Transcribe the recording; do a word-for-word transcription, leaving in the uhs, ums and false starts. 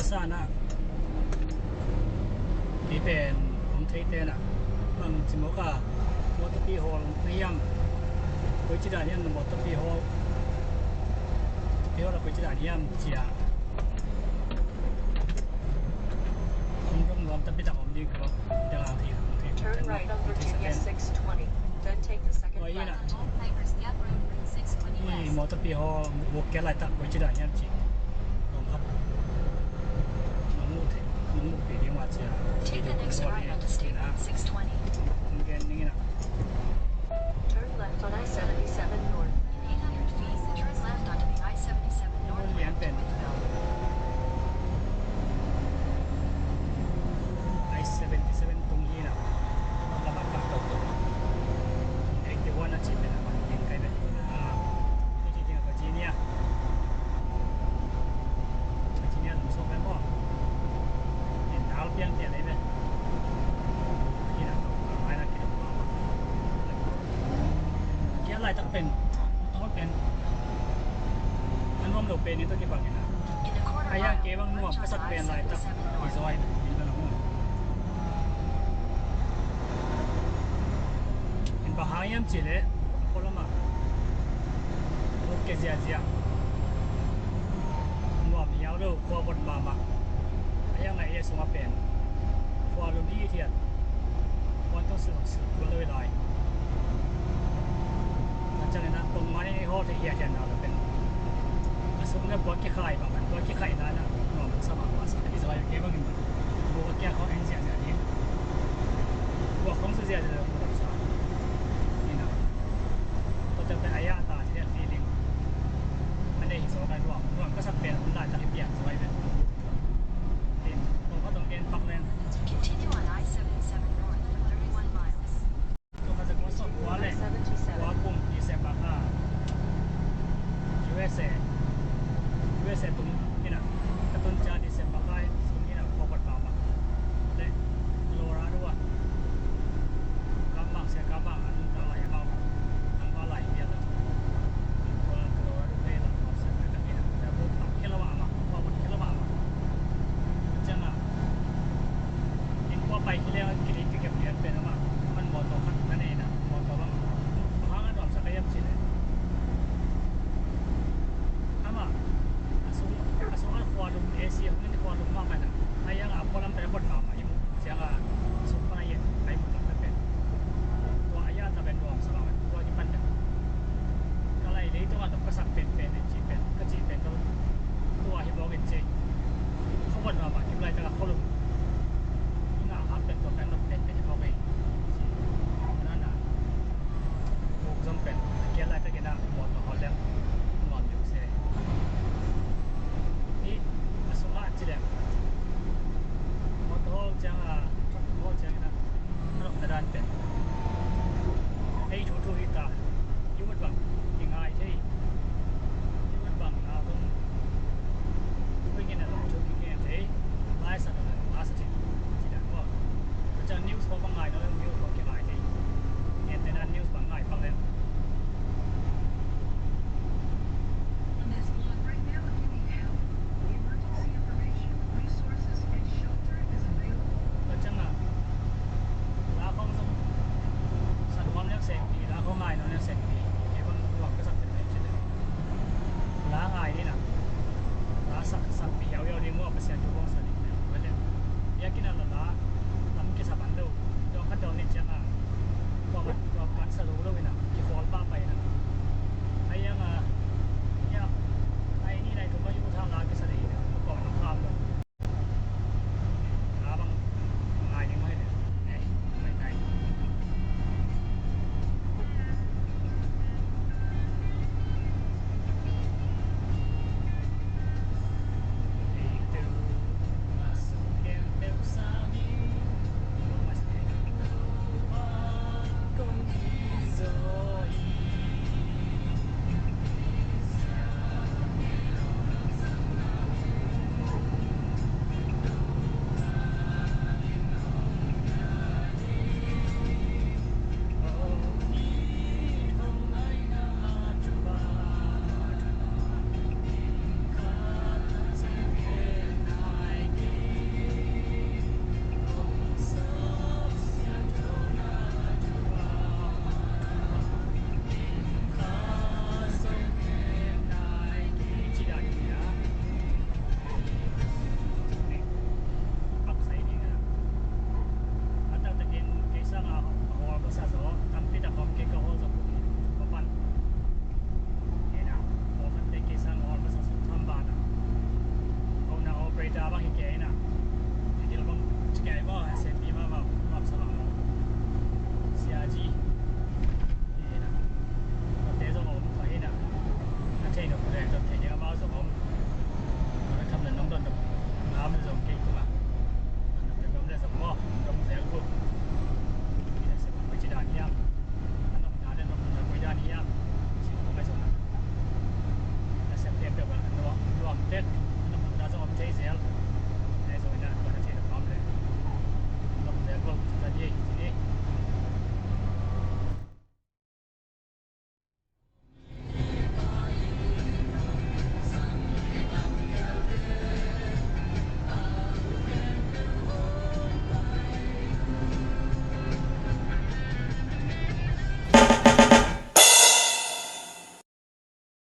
Sana kei pen hong theite na bang ci mawk a, mawtaw pi hawl na hiam? Koici dan hiam na mawtaw pi hawl? Pi hawl a koici dan hiam cia hong dong nuam tapi tak om ding ka bang. Dang ang thei, hong thei. Turn right on Virginia six twenty, then take the second left. Oi, ina. Ih, mawtaw pi hawl, mawk kia laitak koici dan hiam ci. Nong khat. Nong mu thei, nong mu pi ding wa cia. Take the next right onto State Road six twenty. Nong gen ding ina. Turn left on I seventy-seven North. Eight hundred feet, turn left onto the I seventy-seven North ramp to Withville. I seventy-seven tung hi na. Lama kah to to. Eighty-one a ci pen a man ding kai pen. Ah, eighty ding a Virginia. Virginia lam sawk pen maw. In dal piang piang lei pen. Hi na to, a mai na ki to ma ma. Kia laitak pen, a hot pen, a nuam lo pen in tawh kibang in a. A yang kei bang nuam ka sak pen laitak i zaw in, in tawh na hong. In bang hang hiam cih leh, a pualam ah, muk ke ziazia. Nuam hiau lo, khua bot mahmah. A yang na i a sungah pen, khua lum hithiat. Puan tawh silh silh kul lo i lai. A ciangin a tong man i hawl thei hiathiatna lo pen. A sung le puan kikhai bang kan, puan kikhai na na nuam sa mahmah sa. I zaw i kei bangin buk a kiak khawng en ziahziah ding. Buak khawng sa ziahziah lo kul lo sa. Ni na. Tua ciang pen a yah ta thei a feeling. A nei hi zaw kai nuam, nuam ka sak pen hun laitak i piang zaw i pen. Tin, tong khat tong gen pak leng. Continue on I seventy-seven North for thirty-one miles. Tua kha za kua sawm kua le kua kum December kha U S A, U S A tung ina, ka tun cia December kha tung ina, kua pat pang bang le Colorado ah kam bang sia kam bang a nuntak lai a mau, tangval lai hi a la, Colorado phei lam mau sia mai ka ina. Tek, na mun ta zong om thei zel.